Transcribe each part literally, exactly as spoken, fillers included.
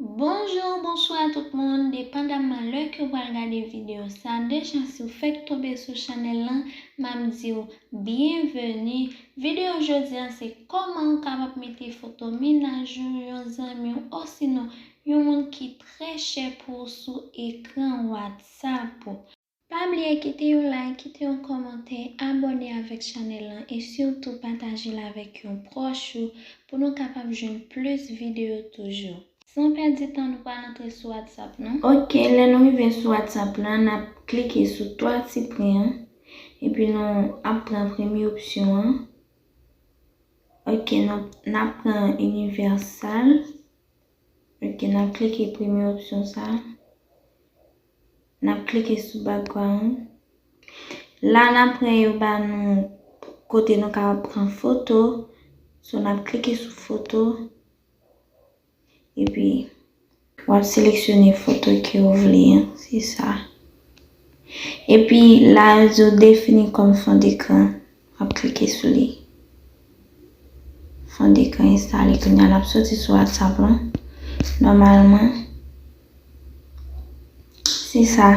Bonjou, bonswa tout moun, depandamman lè ke w pral gade videyo sa, deja si w fèk tonbe sou chanèl lan, m ap di w byenveni. Videyo jodi a se kòman w kapab mete foto mennaj ou, yon zanmi w, osinon yon moun ki trè chè pou w sou ekran WhatsApp ou. Pa bliye kite yon like, kite yon kòmantè, abòne avèk chanèl lan e sitou pataje l avèk yon pwòch ou pou nou kapab jwenn plis videyo toujou. San pèdi tan, nou pral antre sou WhatsApp nou. Ok, lè nou rive sou WhatsApp lan, n ap klike sou twa ti pwen an, epi nou ap pran premye opsyon an. Ok, nou, n ap pran inivèsal. Ok, n ap klike premye opsyon sa. N ap klike sou background. La, n ap pran yo ba nou kote nou ka pran foto. So, n ap klike sou foto. Epi, w ap seleksyone foto ke w vle an. Se sa. Epi, la, yo di w defini kòm fon dekran. W ap klike sou li. Fon dekran enstale. Kounye a, l ap soti sou WhatsApp lan. Nòmalman, se sa.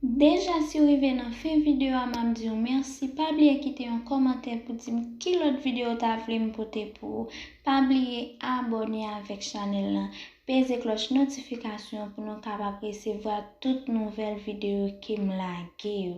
Deja, si w rive nan fen videyo a, m ap di w mèsi. Pa bliye kite yon kòmantè pou di m ki lòt videyo w ta vle m pote pou ou. Pa bliye abòne avèk chanèl lan. Peze klòch notifikasyon pou nou kapab resevwa tout nouvèl videyo ke m lage yo.